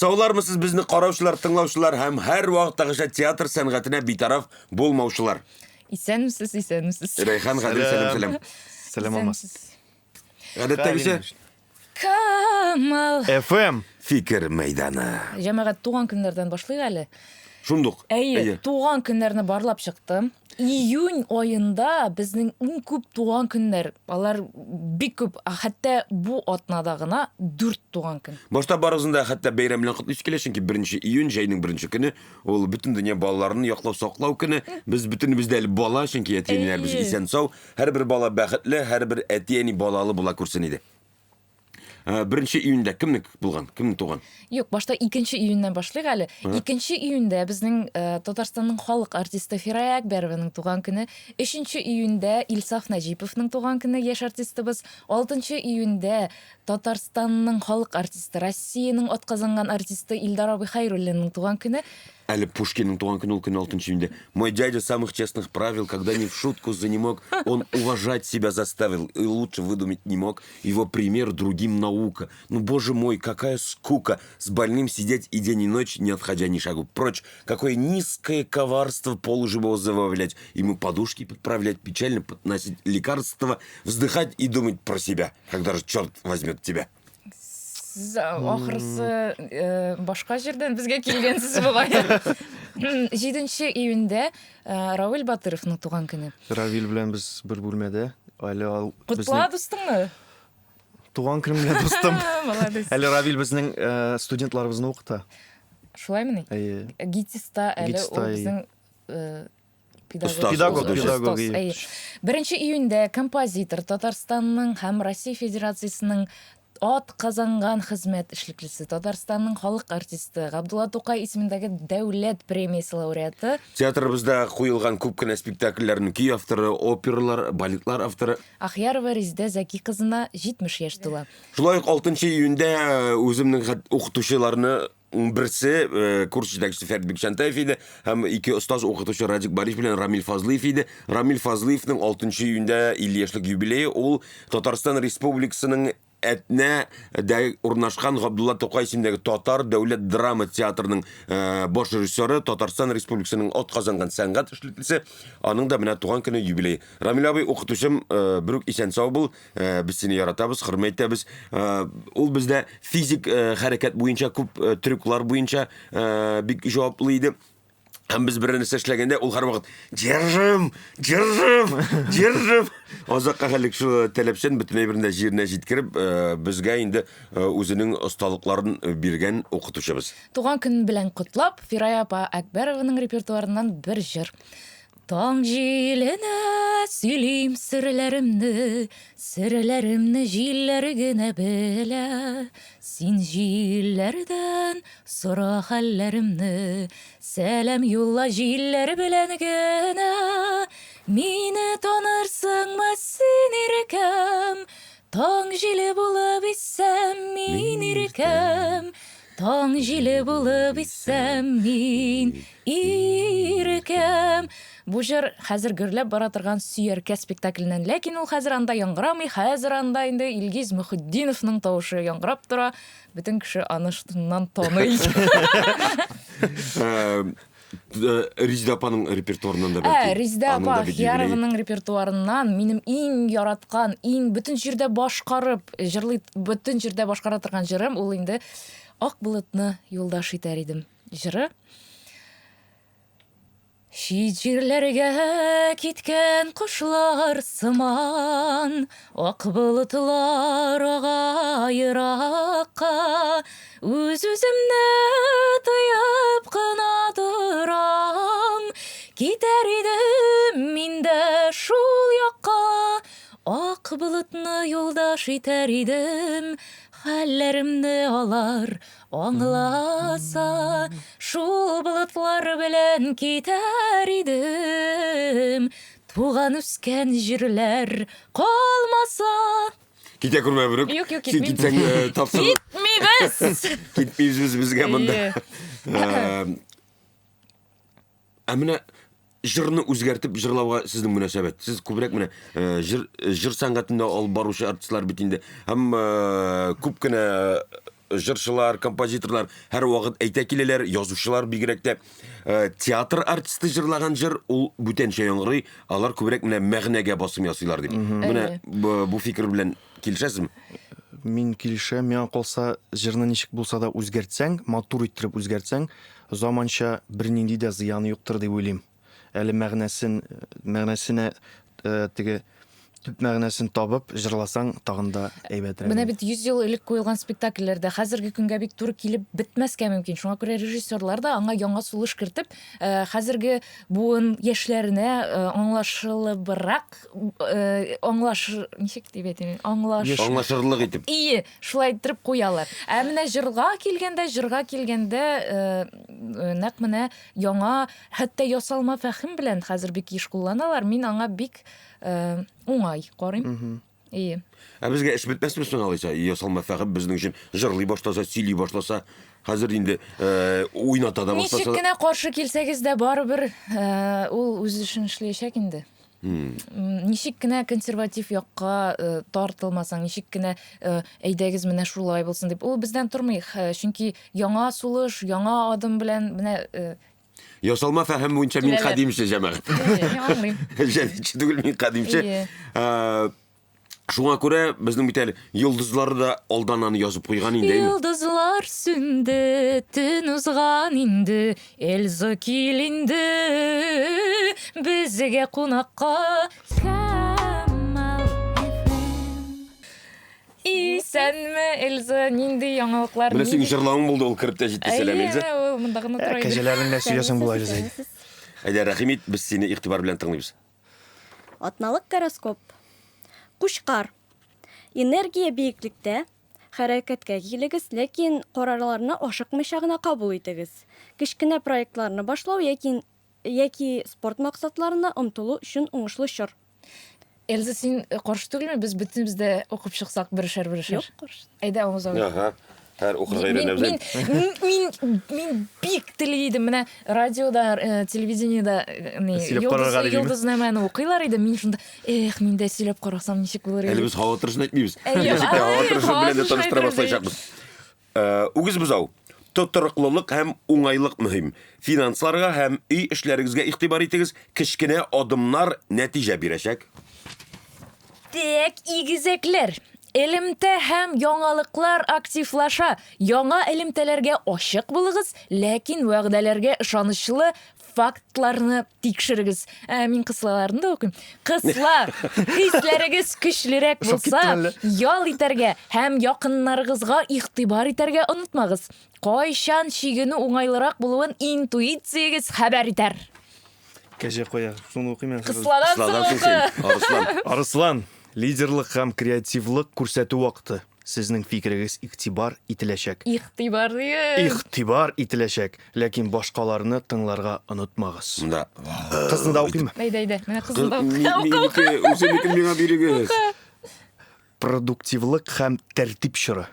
Саулармысыз безне караучылар, тыңлаучылар һәм һәр вакыттагыча театр сәнгатенә битараф булмаучылар. Исәнмесез, исәнмесез. Рәйхан, Гадел, сәлам, сәлам. Сәлам, Алмаз. Гадәттәгечә Камал. FM. Фикер мәйданы. Җәмәгать туган көннәрдән башлыйк әле. Шундук. Әйе, туган көннәрне барлап чыктым. Июнь аенда безнең иң күп туган көннәр, алар бик күп, хәтта бу атнада гына дүрт туган көн. Башта барыгызны да хәтта бәйрәм белән котлыйсы килә, чөнки беренче июнь, җәйнең беренче көне, ул бөтен дөнья балаларны яклау, саклау көне. Без бөтенебез дә әле бала, чөнки әти-әниләребез исән-сау. Һәрбер бала бәхетле, һәрбер әти-әни балалы була күрсен иде. Э, беренче июньдә кемне булган? Кемне туган? Юк, башта икенче июньнән башлыйк әле. Икенче июньдә безнең э, Татарстанның халык артисты Фирая Әкбәрованың туган көне. Өченче июньдә Илсаф Нәҗиповның туган көне, яшь артистыбыз. Алтынчы июньдә Татарстанның халык артисты, Россиянең атказанган артисты Илдар абый Хәйруллинның туган көне. Әле Пушкинның туган көне ул көн 6 июньдә. Мой дядя самых честных правил, когда ни в шутку занемог, он уважать себя заставил и лучше выдумать не мог. Его пример другим наука. Ну, боже мой, какая скука с больным сидеть и день и ночь, не отходя ни шагу прочь. Какое низкое коварство полуживого забавлять, ему подушки подправлять, печально подносить лекарства, вздыхать и думать про себя, когда же черт возьмет тебя. Сез ахрысы э, башка җирдән безгә килгәнсез бугай. 7 июньдә э, Равил Батыровның туган көне. Равил белән без бер бүлмәдә. Әле ал Котла дустыңны. Туган көнем белән дустым. Молодец. Әле Равил безнең э, студентларыбызны укыта. Шулаймыни? Әйе. ГИТИСта әле ГИТИСта, ул әйе. безнең э, педагог. Остаз, Педагог, укытучы. педагог. Остаз, әйе. Беренче июньдә композитор Татарстанның һәм Россия Федерациясенең ат казанган хезмәт эшлеклесе, Татарстанның халык артисты, Габдулла Тукай исемендәге дәүләт премиясе лауреаты Театрыбызда куелган күп кенә спектакльләрнең көй авторы, опералар, балетлар авторы. Ахиярова Резидә Зәки кызына 70 яшь тула. Шулай ук 6 июньдә э, үземнең хәт- укытучыларны берсе э, курс җитәкчесе Фәрит Бикчәнтаев иде һәм ике остаз укытучы Радик Бариш белән Рамил Фазлыев иде. Рамил Фазлыевның 6 июньдә 50 яшьлек юбилее ул Татарстан Республикасының Әтнә дә урнашкан Габдулла Тукай исемендәге Татар дәүләт драма театрының э, баш режиссеры, Татарстан Республикасының атказанган сәнгать эшлеклесе. Аның да менә туган көне юбилей. Рамил абый, укытучым, э, берүк исән-сау бул. Э, без сине яратабыз, хөрмәт итәбез. Э, ул бездә физик э, хәрәкәт буенча күп трюклар буенча бик җаваплы иде. Һәм без бер нәрсә эшләгәндә ул һәрвакыт держим, держим, держим. Азакка хәлек шул таләпчән бөтен әйберен дә җиренә җиткереп, безгә инде үзенең осталыкларын биргән укытучыбыз. Туган көн белән котлап, Фирая апа Әкбәрованың репертуарыннан бер җыр. Таң җиленә сөйлим серләремне, Серләремне җилләр генә белә. Син җилләрдән сора хәлләремне, Сәлам юлла җилләр белән генә. Мине танырсыңмы син, иркәм? Таң җиле булып иссәм мин, иркәм. Таң җиле булып иссәм мин, иркәм. Бу җыр хәзер гөрләп бара торган Сөяркә спектакленнән. Ләкин ул хәзер анда яңгырамый, хәзер анда инде Илгиз Мөхетдиновның тавышы яңгырап тора. Бөтен кеше аны шуннан таный. Э, э, Резеда апаның репертуарыннан да бәлки. Ә, Резеда Аның апа да бит юбилее. Ахиярованың репертуарыннан минем иң яраткан, иң бөтен җирдә башкарып, җырлый, бөтен җирдә башкара торган җырым ул инде Ак болытны юлдаш итәр идем җыры. Чит җирләргә киткән кошлар сыман, Ак болытлар ага еракка, Үз-үземне тыеп кына торам, Китәр идем мин дә шул якка, Ак болытны юлдаш итәр идем, Хәлләремне алар аңласа, Шул болытлар белән китәр идем, Туган-үскән җирләр калмаса. Китә күрмә берүк. Юк, юк, Син китмим. китсәң, э, тапсыр. Китмибез! Китмибез без безгә монда. Әйе. Э, Ә менә җырны үзгәртеп җырлауга сезнең мөнәсәбәт. Сез күбрәк менә э, җыр җыр сәнгатендә алып баручы артистлар бит инде. Һәм э, күп кенә җырчылар, композиторлар һәрвакыт әйтә киләләр, язучылар бигрәк тә э, театр артисты җырлаган җыр ул бүтәнчә яңгырый, алар күбрәк менә мәгънәгә басым ясыйлар дип. Менә бу фикер белән килешәсезме? Мин килешәм, миңа калса, җырны ничек булса да үзгәртсәң, матур иттереп үзгәртсәң, заманча бернинди дә зыяны юктыр дип уйлыйм. Әле мәгънәсен, мәгънәсенә э, теге төп мәгънәсен табып җырласаң, тагын да әйбәтрәк. Менә бит 100 ел элек куелган спектакльләр дә хәзерге көнгә бик туры килеп бетмәскә мөмкин. Шуңа күрә режиссерлар да аңа яңа сулыш кертеп, э, хәзерге буын яшьләренә э, аңлашылыбрак, э, аңлаш, ничек дип әйтим, аңлаш... Аңлашырлык итеп. Ие, шулай иттереп куялар. Ә менә җырга килгәндә, җырга килгәндә, нәкъ менә яңа, хәтта ясалма фәһем белән хәзер бик еш кулланалар. Мин аңа бик э, уңай карыйм. Ие. Ә безгә эш бетмәсме соң алайса? Ясалма фәһем безнең өчен җырлый башласа, сөйли башласа, хәзер инде э, уйната да башласа. Ничек кенә каршы килсәгез дә, барыбер э, ул үз эшен эшләячәк инде. Ничек кенә консерватив якка э, тартылмасаң, ничек кенә э, әйдәгез менә шулай булсын дип, ул бездән тормый, чөнки яңа сулыш, яңа адым белән менә э, Ясалма фәһем буенча мин кадимче, җәмәгать. Аңлыйм. Җәдидче түгел, мин кадимче. Шуңа күрә безнең бит әле йолдызлар да алдан аны язып куйган инде. Йолдызлар сүнде, төн узган инде, Эльза кил инде, безгә кунакка. Камал FM. Исәнме, Эльза, нинди яңалыклар? Менә синең җырлавың булды, ул кереп тә җитте. Сәлам, Эльза. Әйе, ул монда гына тора иде. Кәҗәләрнең дә сөйләсең була, Эльза. Әйдә, рәхим ит, без сине игътибар белән тыңлыйбыз. Атналык гороскоп. Кучкар. Энергия биеклектә, хәрәкәткә килегез, ләкин карарларны ашыкмыйча гына кабул итегез. Кечкенә проектларны башлау яки яки спорт максатларына омтылу өчен уңышлы чор. Эльза, син э, каршы түгелме? Без бөтенебез дә укып чыксак берешәр-берешәр. Юк, каршы. Әйдә, авыз авыз. Ага. Һәр укырга өйрәнәбез. Мин, мин, мин бик тели идем. Менә радиода, э, телевидениедә э, ни, йолдыз, йолдызнамәне укыйлар иде. Мин шунда, эх, мин дә сөйләп карасам ничек булыр иде. Әле без һава торышын әйтмибез. Киләчәктә һава торышы белән дә таныштыра башлаячакбыз. Э, үгез бозау. Тотрыклылык һәм уңайлык мөһим. Финансларга һәм өй эшләрегезгә игътибар итегез, кечкенә адымнар нәтиҗә бирәчәк. Тек игезәкләр. Элемтә һәм яңалыклар активлаша. Яңа элемтәләргә ачык булыгыз, ләкин вәгъдәләргә ышанычлы фактларны тикшерегез. Ә, мин кыслаларны да укыйм. Кысла, хисләрегез көчлерәк булса, ял итәргә һәм якыннарыгызга игътибар итәргә онытмагыз. Кайчан чигенү уңайлырак булуын интуициягез хәбәр итәр. Кәҗә кая? Шуны укыйм әле. Кысладан соң укы. Арыслан. Арыслан, лидерлык һәм креативлык күрсәтү вакыты. Сезнең фикерегез игътибар ителәчәк. Игътибар диген. Игътибар ителәчәк, ләкин башкаларны тыңларга онытмагыз. Монда. Кызны да укыймы? Әйдә, әйдә. Менә кызны да укы. Укы, укы. Үземнекен миңа бирегез. Продуктивлык һәм тәртип чоры.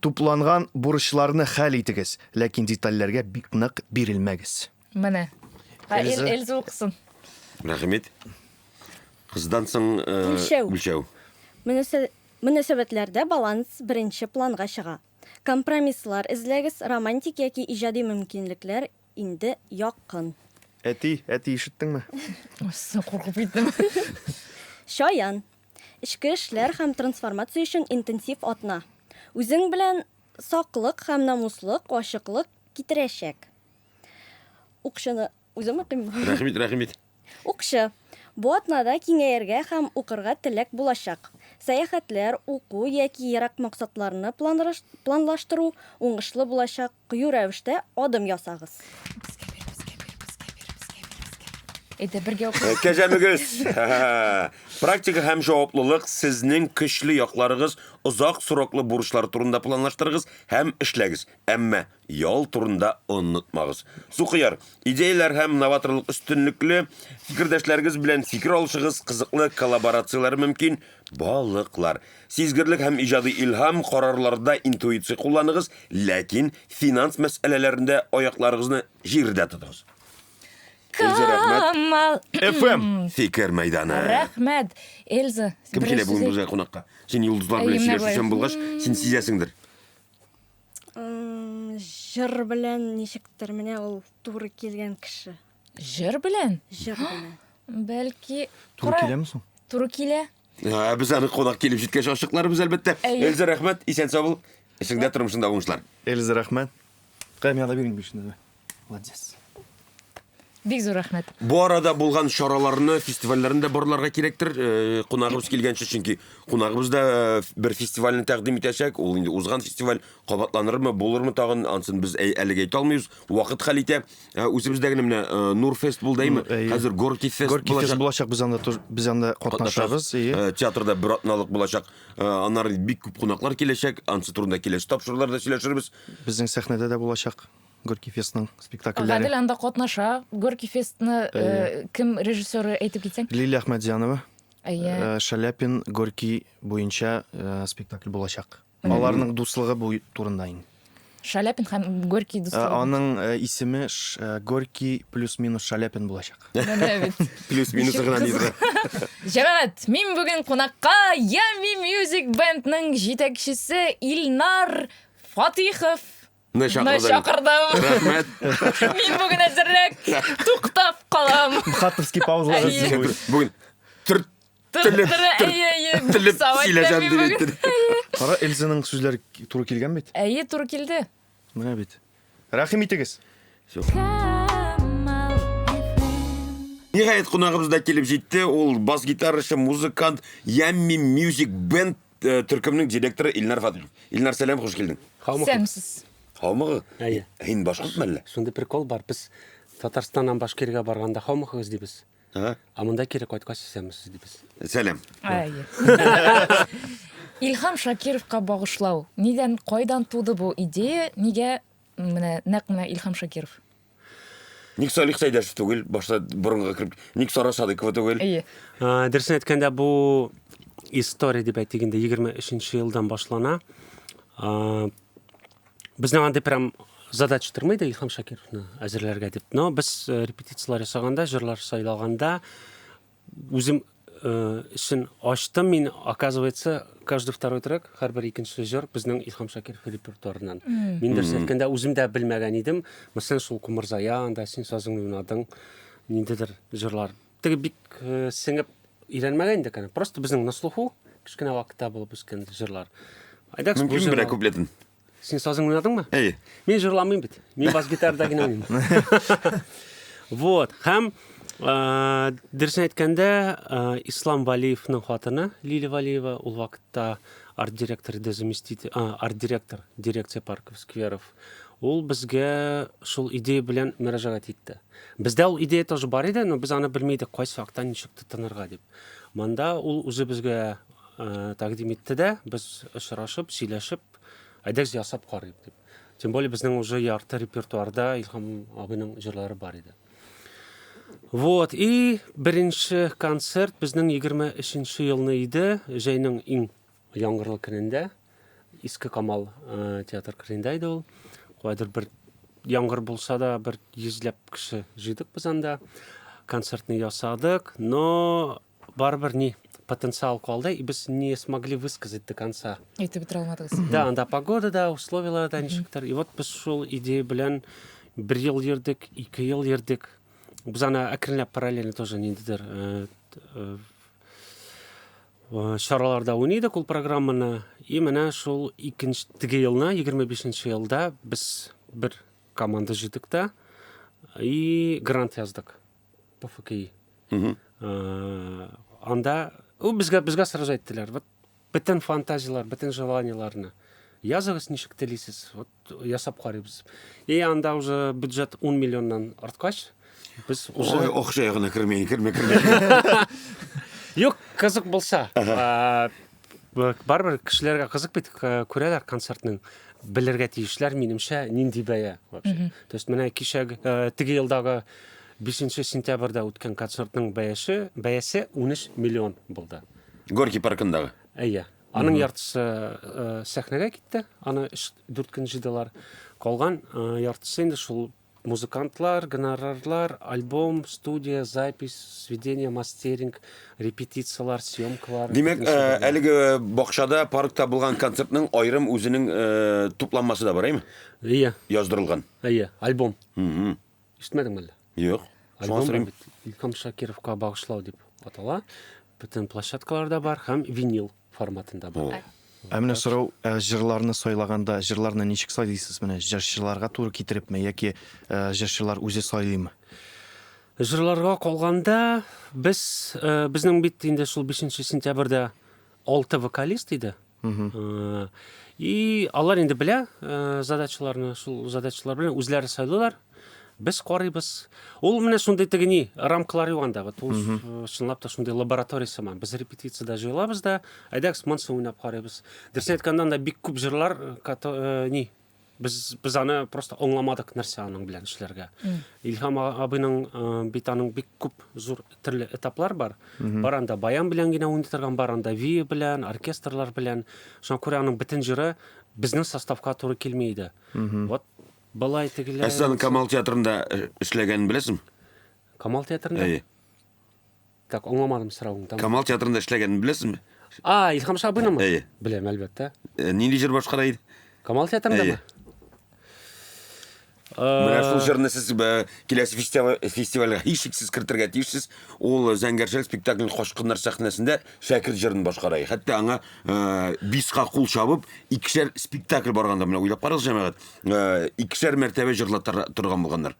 Тупланган бурычларны хәл итегез, ләкин детальләргә бик нык бирелмәгез. Менә. Эльза. Эльза укысын. Рәхим ит. Кыздан соң Үлчәү. Үлчәү. Мөнәсәбәтләрдә баланс беренче планга чыга. Компромисслар эзләгез, романтик яки иҗади мөмкинлекләр инде якын. Әти, әти, ишеттеңме? Ой, куркып киттем. Чаян. Эчке эшләр һәм трансформация өчен интенсив атна. Үзең белән саклык һәм намуслык, ачыклык китерәчәк. Укчыны үзем укыйммы? Рәхим ит, рәхим ит. Укчы. Бу атнада киңәергә һәм укырга теләк булачак. Сәяхәтләр, уку яки ерак максатларны планлаштыру уңышлы булачак, кыю рәвештә адым ясагыз. Безгә бир, безгә бир, безгә бир, безгә бир, безгә бир. Әйдә, бергә укыйк. Кәҗәмөгез. Практика һәм җаваплылык сезнең көчле якларыгыз, озак сроклы бурычлар турында планлаштырыгыз һәм эшләгез. Әмма Ял турында онытмагыз. Сукыяр, идеяләр һәм новаторлык өстенлекле, фикердәшләрегез белән фикер алышыгыз, кызыклы коллаборацияләр мөмкин. Балыклар. Сизгерлек һәм иҗади илһам, карарларда интуиция кулланыгыз, ләкин финанс мәсьәләләрендә аякларыгызны җирдә тотыгыз. Эльза, рәхмәт. Камал. FM. Фикер мәйданы. Рәхмәт. Эльза, Кем берәр килә сүз бүген әйт. безгә кунакка? Син йолдызлар Әйе, белән менә сөйләшүчән болай. булгач, син сизәсеңдер. Җыр белән ничектер менә ул туры килгән кеше. Җыр белән? Җыр белән. Бәлки Туры киләме соң? Туры килә. Ә, без аны кунак килеп җиткәч ачыкларбыз, әлбәттә. Эльза, рәхмәт, исән сау бул. Эшеңдә, тормышыңда уңышлар. Эльза, рәхмәт. Кая, миңа да бирин бишне. Молодец. Бик зур рәхмәт. Бу арада булган чараларны, фестивальләрне дә барларга кирәктер. Э, кунагыбыз килгәнче, чөнки кунагыбыз да э, бер фестивальне тәкъдим итәчәк. Ул инде узган фестиваль кабатланырмы, булырмы тагын, ансын без әлегә әйтә алмыйбыз. Вакыт хәл итә. Э, үзебездә генә менә Нурфест булды, әйме? Хәзер Горки фест Горки фест булачак, без анда без анда катнашабыз. Театрда бер атналык булачак. Аннары бик күп кунаклар киләчәк. Ансы турында киләсе тапшыруларда сөйләшербез. Безнең сәхнәдә дә булачак. Горький фестның спектакльләре. Гадел анда катнаша. Горький фестны э, кем режиссеры әйтеп китсәң? Лилия Әхмәтзянова. Әйе. Э, Шаляпин Горький буенча э, спектакль булачак. Аларның дуслыгы бу турында инде. Шаляпин һәм Горький дуслыгы. Аның исеме Горький плюс-минус Шаляпин булачак. Менә бит. Плюс-минус гына ни Җәмәгать, мин бүген кунакка Yummy Music Bandның җитәкчесе Илнар Фатихов Ны чакырдым. Рәхмәт. Мин бүген әзеррәк туктап калам. Мхатовский паузалар. Бүген төрт телеп телеп сөйләшәм дип әйтте. Кара Эльзаның сүзләре туры килгән бит. Әйе, туры килде. Менә бит. Рәхим итегез. Ниһаять кунагыбыз да килеп җитте. Ул бас-гитарачы, музыкант, Yummy Music Band Э, төркемнең директоры Илнар Фатыйхов. Илнар, сәлам, хуш килдең. Исәнмесез. Һаумыгыз? Әйе. Һин башкорт мәллә? Шундый прикол бар. Без Татарстаннан Башкирга барганда һаумыгыз дибез. Ага. Ә монда кире кайткач исәнмесез дибез. Сәлам. Әйе. Илһам Шакировка багышлау. Нидән, кайдан туды бу идея? Нигә менә нәкъ менә Илһам Шакиров? Ник Салих Сәйдәшев түгел, башта борынга кереп, ник Сара Садыкова түгел? Әйе. Дөресен әйткәндә, бу история дип әйтик инде 23 елдан башлана. Безнең андый прям задача тормый да Илһам Шакировны әзерләргә дип. Но без э, репетицияләр ясаганда, җырлар сайлаганда Үзем өчен ачтым мин, оказывается, каждый второй трек, һәрбер икенче җыр безнең Илһам Шакиров репертуарыннан. Мин дөрес әйткәндә үзем дә белмәгән идем. Мәсәлән, шул Кумырзая, анда син сазыңны уйнадың, ниндидер җырлар. Теге бик сеңеп өйрәнмәгән идек аны. Просто безнең на слуху кечкенә вакытта булып үскән җырлар. Әйдәгез, бу Мөмкинме берәр куплетын? Син сазың уйнадыңмы? Әйе. Мин җырламыйм бит. Мин бас гитарада генә уйныйм. Вот. Һәм э, дөресен әйткәндә, э, Ислам Валиевның хатыны Лилия Валиева ул вакытта арт-директор иде, заместитель, арт-директор дирекция парков, скверов. Ул безгә шул идея белән мөрәҗәгать итте. Бездә ул идея тоже бар иде, но без аны белми идек, кайсы яктан ничек тотынырга дип. Монда ул үзе безгә э, тәкъдим итте дә, без очрашып, сөйләшеп, әйдәгез ясап карыйк дип. Тем более безнең уже ярты репертуарда Илһам абыйның җырлары бар иде. Вот, и беренче концерт безнең 23 елны иде, җәйнең иң яңгырлы көнендә. Иске Камал э, театр кырында иде ул. Кайдыр бер яңгыр булса да, бер йөзләп кеше җыйдык без анда. Концертны ясадык, но барыбер ни потенциал калды, и без не смогли высказать до конца. Әйтеп бетерә алмадыгыз. Да, анда погода да, условияләр да ничектер. И вот без шул идея белән бер ел йөрдек, ике ел йөрдек. Без аны әкренләп параллельно тоже ниндидер э, э, э, чараларда уйный идек ул программаны. И менә шул икенче теге елны, 25 елда без бер команда җыйдык та и грант яздык. ПФКИ. Э, анда ул безгә безгә сразу әйттеләр. Вот бөтен фантазияләр, бөтен желаниеләрне языгыз ничек телисез. Вот ясап карыйбыз. И анда уже бюджет 10 миллионнан арткач, без уже Ой, акча ягына кермәй, кермә, кермә. Юк, кызык булса. Э, барыбер кешеләргә кызык бит, күрәләр концертның белергә тиешләр, минемчә, нинди бәя вообще. То есть менә кичәге э, теге елдагы 5 сентябрьдә үткән концертның бәясе, бәясе 13 миллион булды. Горький паркындагы. Әйе. Аның яртысы э, сәхнәгә китте, аны 3-4 көн җыйдылар. Калган э, яртысы инде шул Музыкантлар, гонорарлар, альбом, студия, запись, сведение, мастеринг, репетицияләр, съемкалар. Димәк, әлеге бакчада, паркта булган концертның аерым үзенең тупланмасы да бар, әйме? Әйе. Яздырылган. Әйе, альбом. Ишетмәдеңме әллә? Юк. Альбом бар бит. Илһам Шакировка багышлау дип атала. Бөтен площадкаларда бар һәм винил форматында бар. Ә менә сорау, ә җырларны сайлаганда, җырларны ничек сайлыйсыз менә? Җырчыларга туры китерепме яки җырчылар үзе сайлыймы? Җырларга калганда, без безнең бит инде шул 5 сентябрьдә 6 вокалист иде. И алар инде белә задачаларны, шул задачалар белән үзләре сайлыйлар. Без карыйбыз. Ул менә шундый теге ни, рамкалар юк анда. Вот ул чынлап та шундый лаборатория сыман. Без репетициядә җыелабыз да, әйдәгез монсын уйнап карыйбыз. Дөресен әйткәндә, анда бик күп җырлар, ни, без без аны просто аңламадык нәрсә аның белән эшләргә. Илһам абыйның бит аның бик күп зур төрле этаплар бар. Бар анда баян белән генә уйный торган, бар анда виа белән, оркестрлар белән. Шуңа күрә аның бөтен җыры безнең составка туры килми иде. Вот Болай тегеләй. Ә сез аның Камал театрында э, эшләгәнен беләсезме? Камал театрында? Әйе. Так, аңламадым соравыңны. Камал театрында эшләгәнен беләсезме? А, Илһам Шабынымы? Әйе. Беләм, әлбәттә. Э, нинди җыр башкара иде? Камал театрындамы? Әйе. Менә шул җырны сез э, киләсе фестивальгә һичшиксез кертергә тиешсез. Ул Зәңгәр шәл спектаклен Качкыннар сәхнәсендә Шәкерт җырын башкара. Хәтта аңа биска кул чабып, икешәр спектакль барганда менә уйлап карагыз, җәмәгать, икешәр мәртәбә җырлата торган булганнар.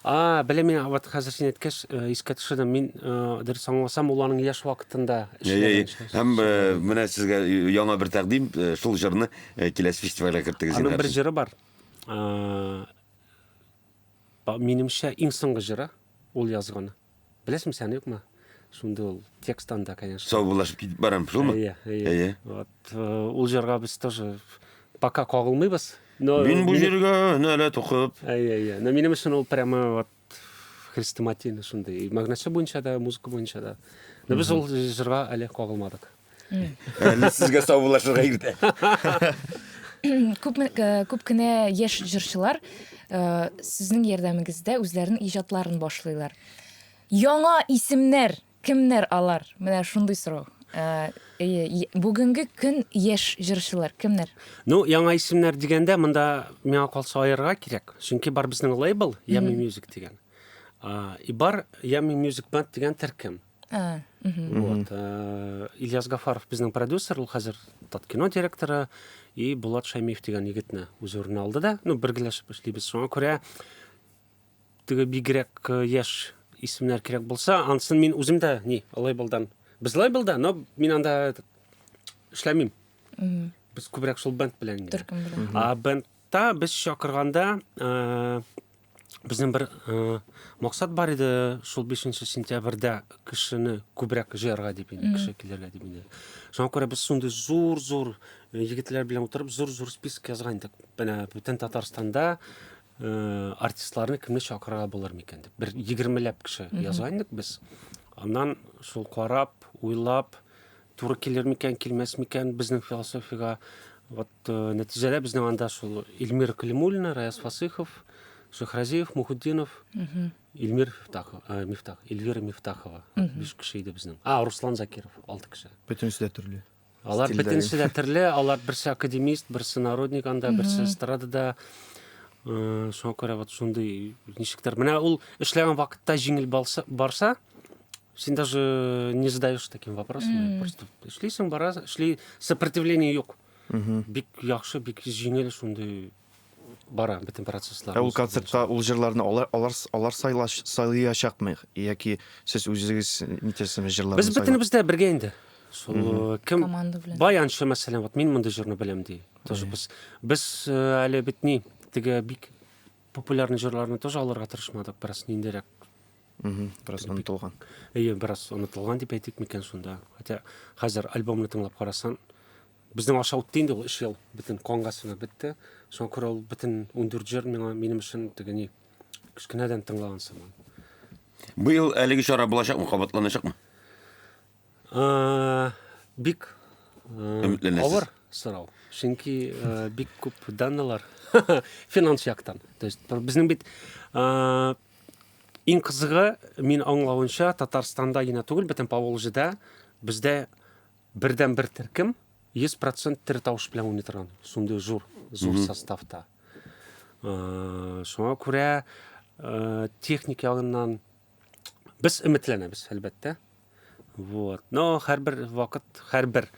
А, беләм мин, вот хәзер син әйткәч, искә төшердем. Мин дөрес аңласам, ул аның яшь вакытында эшләгән. Һәм менә сезгә яңа бер тәкъдим, шул җырны киләсе фестивальгә кертегез. Аның бер җыры бар. Минемчә, иң соңгы җыры ул язганы. Беләсеңме сән, юкмы? Шундый ул текст анда, конечно. Саубуллашып китеп барам, шулмы? Әйе, әйе. Әйе. Вот э, ул җырга без тоже пока кагылмыйбыз. Но Мин бу җиргә нәләт укып. Әйе, әйе. Но минем өчен ул прямо вот хрестоматийный шундый. Мәгънәсе буенча да, музыка буенча да. Но без ул җырга әле кагылмадык. Әле сезгә саубуллашырга иртә. Күп, э, күп кенә яшь җырчылар э, сезнең ярдәмегездә үзләренең иҗатларын башлыйлар. Яңа исемнәр кемнәр алар? Менә шундый сорау. Э, бүгенге көн яшь җырчылар кемнәр? Ну, яңа исемнәр дигәндә, монда миңа калса аерырга кирәк. Чөнки бар безнең лейбл Yummy Music дигән. И бар Yummy Music Band дигән төркем. А, Вот. Э, Ильяс Гафаров безнең продюсер, ул хәзер Таткино директоры, и Булат Шаймиев дигән егетне үз урынына алды да, ну, бергәләшеп эшлибез. Шуңа күрә теге бигрәк э, яшь исемнәр кирәк булса, ансын мин үзем дә ни, лейблдан. Без лейблда, но мин анда этот, эшләмим. Без күбрәк шул бенд белән генә. Төркем белән. А бендта без чакырганда э, Безнең бер э, максат бар иде шул 5 сентябрьдә кешене күбрәк җыярга дип инде, кеше килергә дип инде. Шуңа күрә без шундый зур-зур э, егетләр белән утырып, зур-зур список язган идек. Менә бөтен Татарстанда э, артистларны кемне чакырырга булыр микән дип. Бер 20ләп кеше язган идек без. Аннан шул карап, уйлап, туры килер микән, килмәс микән безнең философиягә. Вот Э, нәтиҗәдә безнең анда шул Эльмира Калимуллина, Раяз Фасыхов, Шехразиев, Мухутдинов, Эльмир Мифтахов, э, Мифтах, Эльвира Мифтахова. Биш кеше иде безнең. А, Руслан Закиров, алты кеше. Бөтенесе дә төрле. Алар бөтенесе дә төрле, алар берсе академист, берсе народник анда, берсе эстрадада. Э, шуңа күрә вот шундый ничектер. Менә ул эшләгән вакытта җиңел барса, син даже не задаешь таким вопросом. Просто эшлисең, барасың, эшли, сопротивление юк. Бик яхшы, бик җиңел шундый бара бөтен процесслар. Ә ул концертка ул җырларны алар алар алар сайлаш сайлыячакмы яки сез үзегез нитәсезме җырларны? Без бөтенебез дә бергә инде. Шул кем команда белән. Баянчы мәсәлән, вот мин мондый җырны беләм ди. Тоже без без э, әле бит ни теге бик популярный җырларны тоже алырга тырышмадык, бераз ниндирәк Бераз онытылган. Әйе, бераз онытылган дип әйтик микән шунда. Хотя хәзер альбомны тыңлап карасаң, безнең аша үтте инде ул өч ел, бөтен канга сеңеп бетте. Шуңа күрә ул бөтен 14 җыр миңа минем өчен теге ни кечкенәдән тыңлаган сыман. Быел әлеге чара булачакмы, кабатланачакмы? Бик Өметләнәсез. авыр сорау. Чөнки э, бик күп данныйлар финанс яктан. То есть безнең бит э, иң кызыгы, мин аңлавынча, Татарстанда гына түгел, бөтен Поволжьеда бездә бердән бер төркем 100% тере тавыш белән уйный торган, шундый зур, зур составта. Э, шуңа күрә э, техник ягыннан без өметләнәбез, әлбәттә. Вот. Но һәрбер вакыт, һәрбер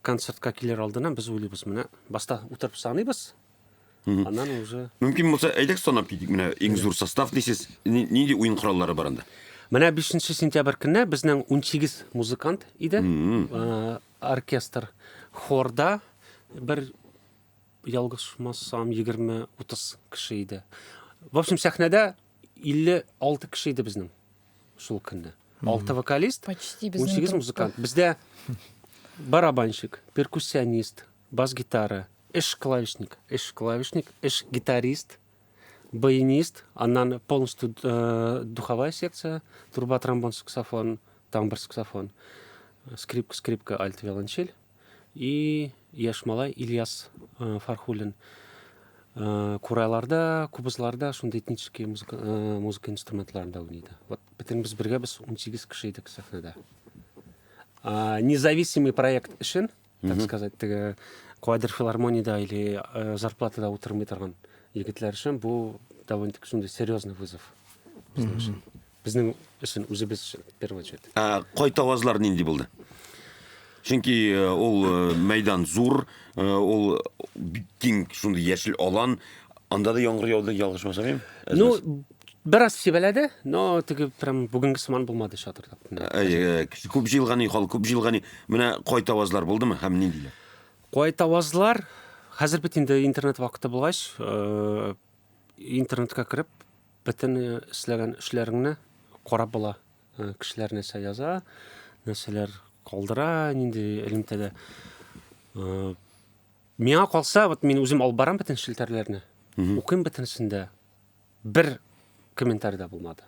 концертка килер алдыннан без уйлыйбыз, менә башта утырып саныйбыз, аннан уже Мөмкин булса, әйдәк санап китик. Менә иң зур состав дисез. Нинди уен кораллары бар анда? Менә 5 сентябрь көнне безнең 18 музыкант иде. Э, оркестр, хорда бер ялгышмасам 20-30 кеше иде. В общем, сәхнәдә 56 кеше иде безнең шул көнне. 6 вокалист, Почти безнең 18 труппа. музыкант. Бездә барабанщик, перкуссионист, бас-гитара, эш клавишник, эш клавишник, эш гитарист, баянист, аннан полностью э, духовая секция, труба, тромбон, саксофон, тамбур, саксофон, скрипка, скрипка, альт, виолончель и яшь малай Ильяс э, Фархуллин. Э, курайларда, кубызларда шундый этнический музыка, э, музыка инструментларында уйный. Вот бөтен без бергә без 18 кеше идек сәхнәдә. А, независимый проект өчен, так сказать, теге кайдыр филармониядә или э, зарплатада утырмый торган егетләр өчен бу довольно-таки шундый серьезный вызов. Безнең өчен. Безнең өчен, үзебез өчен, в первую очередь. Ә кайтавазлар нинди булды? Чөнки э, ул э, мәйдан зур, э, ул бик киң шундый яшел алан. Анда да яңгыр яуды, ялгышмасам, әйеме? Ну, бераз сибәләде, но теге прям бүгенге сыман булмады шатырдап. Әйе, кеше күп җыелган, халык күп җыелган. Менә кайтавазлар булдымы һәм ниндиләр? Кайтавазлар хәзер бит инде интернет вакыты булгач, э, интернетка кереп, бөтен э, эшләгән эшләреңне карап була. Э, кешеләр нәрсә яза, нәрсәләр калдыра, нинди элемтәдә. Э, миңа калса, вот мин үзем алып барам бөтен челтәрләрне. Укыйм бөтенесен дә. Бер комментарий да булмады.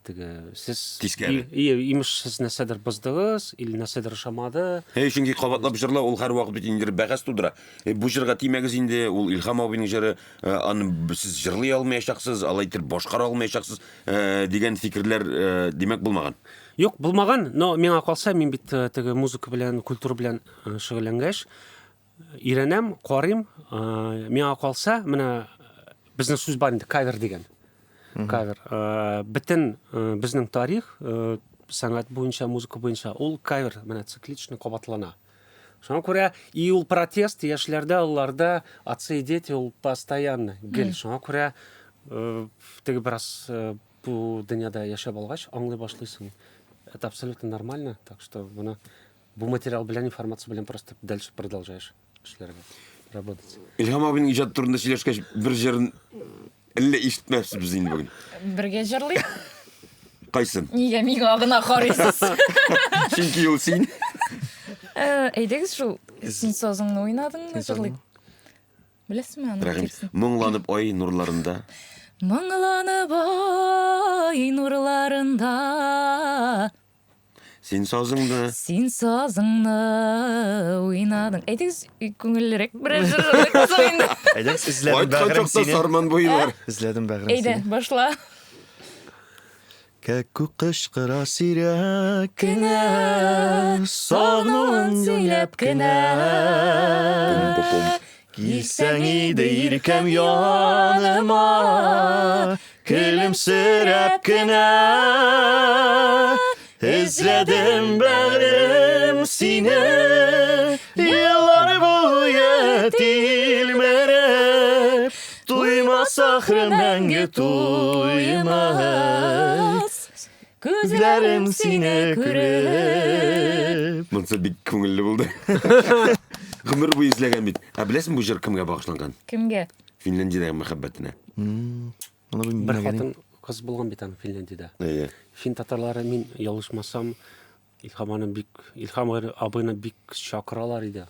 Теге сез Тискәре. И, и, имеш сез нәрсәдер боздыгыз или нәрсәдер ошамады. Һәй, чөнки кабатлап җырлау ул һәрвакыт бит инде бәхәс тудыра. Э, бу җырга тимәгез инде, ул Илһам абыйның җыры, э, аны сез җырлый алмаячаксыз, алай итеп башкара алмаячаксыз э, дигән фикерләр, э, димәк, булмаган. Юк, булмаган, но миңа калса, мин бит э, теге музыка белән, культура белән э, шөгыльләнгәч, өйрәнәм, карыйм. Э, миңа калса, менә безнең сүз бар инде, кавер дигән. Кавер. Э, бөтен э, безнең тарих, э, сәнгать буенча, музыка буенча, ул кавер, менә циклично кабатлана. Шуңа күрә и ул протест яшьләрдә, аларда отцы и дети ул постоянно гел. Шуңа күрә э, теге бераз э, бу дөньяда яшәп алгач, аңлый башлыйсың. Это абсолютно нормально, так что моны бу материал белән, информация белән просто дальше продолжаешь эшләргә, работать. Илһам абыйның иҗаты турында сөйләшкәч, бер җырын әллә ишетмәбез инде бүген. Бергә җырлыйк. Кайсын? Нигә миңа гына карыйсыз? Чөнки ул син. Э, әйдәгез шул син сазыңны уйнадыңмы җырлыйк. Беләсезме аны Рәхим, текстын? моңланып ай нурларында. Моңланып ай нурларында. Син сазыңны. Син сазыңны уйнадың. Әйдәгез, күңеллерәк берәр җыр җырлыйк соң инде. Әйдәгез, эзләдем Кайткан бәгърем чакта сине. сарман буе бар. Эзләдем бәгърем Әйдә, сине. башла. Кәккүк кычкыра сирәк кенә, сагынуын сөйләп кенә. Килсәң иде иркәм яныма, көлемсерәп кенә. Эзләдем бәгърем сине, еллар буе тилмереп. Туймас ахры мәңге туймас. Күзләрем сине күреп. Монысы бик күңелле булды. Гомер буе эзләгән бит. Ә беләсең бу җыр кемгә багышланган? Кемгә? Финляндиядәге мәхәббәтенә. Бер хатын кыз булган бит аның Финляндиядә. Әйе. Фин татарлары, мин ялгышмасам, Илһам аны бик, Илһам абыйны бик чакыралар иде.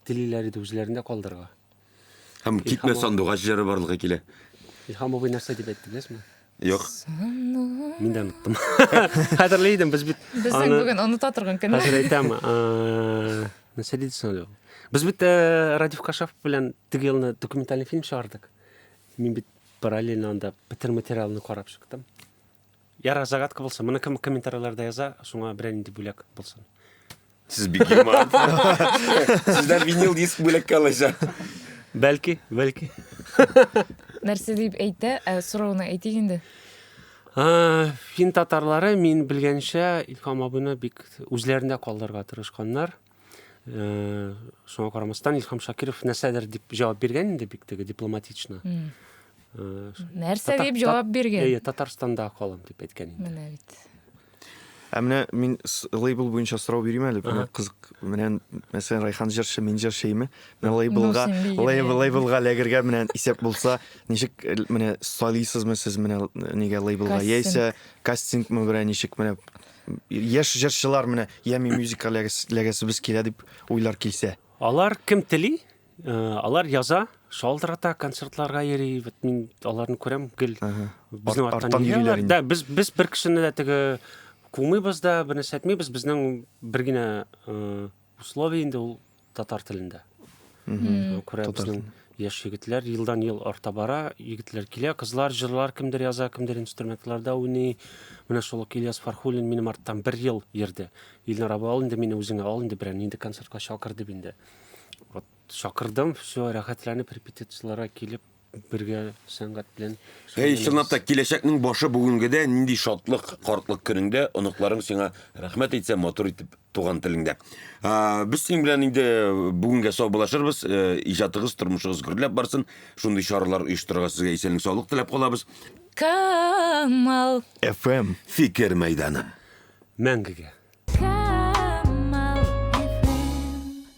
Телиләр иде үзләрендә калдырырга. Һәм китмә сандугач җыры барлыкка килә. Илһам абый нәрсә дип әйтте, беләсезме? Юк. Мин дә оныттым. Хәтерли идем, без бит Безнең бүген оныта торган көн. Хәзер әйтәм, нәрсә диде соң әле ул? Без бит э, Радиф Кашаф белән теге елны документальный фильм чыгардык. Мин бит параллельно анда бөтен материалны карап чыктым. Яра, загадка булсын. Моны кем комментарийларда яза, шуңа берәр нинди бүләк булсын. Сез бик юмарт. Сездән винил диск бүләккә алачак. Бәлки, бәлки. Нәрсә дип әйтә? Ә, сорауны әйтик инде. Фин татарлары, мин белгәнчә, Илһам абыйны бик үзләрендә калдырырга тырышканнар. Э, шуңа карамастан Илһам Шакиров нәрсәдер дип җавап биргән инде бик теге дипломатично. Э, Нәрсә дип җавап биргән? Әйе, Татарстанда калам дип әйткән инде. Менә бит. Ә менә мин лейбл буенча сорау бирим әле. Менә кызык, менә мәсәлән Райхан җырчы, мин җырчы име? Менә лейблга, лейбл, лейблга эләгергә менә исәп булса, ничек э, менә сайлыйсызмы сез менә нигә лейблга? Яисә кастингмы берәр ничек менә Яшь җырчылар менә Ями Мюзикка ләгәсебез килә дип уйлар килсә. Алар кем тели, э, алар яза, шалтырата, концертларга йөри. Вот мин аларны күрәм гел. Безнең арттан йөриләр инде. Да, без без бер кешене дә теге кумыйбыз да, бер нәрсә әйтмибез. Безнең бер генә э, условие инде ул татар телендә. Шуңа күрә безнең яшь егетләр елдан-ел арта бара. Егетләр килә, кызлар җырлар кемдер яза, кемдер инструментларда уйный. Менә шул ук Ильяс Фархуллин минем арттан бер ел йөрде. Илнар абый, ал инде мине үзеңә, ал инде берәр нинди концертка чакыр дип инде. Вот чакырдым, все, рәхәтләнеп репетицияләргә килеп, бергә сәнгать белән. Әй, чынлап та киләчәкнең башы бүгенгедә нинди шатлык, картлык көнеңдә оныкларың сиңа рәхмәт әйтсә, матур итеп туган телеңдә. Без синең белән инде бүгенгә саубуллашырбыз. Э, иҗатыгыз, тормышыгыз гөрләп барсын. Шундый чаралар оештырырга сезгә исәнлек, саулык теләп калабыз. Камал FM Фикер мәйданы. Мәңгегә.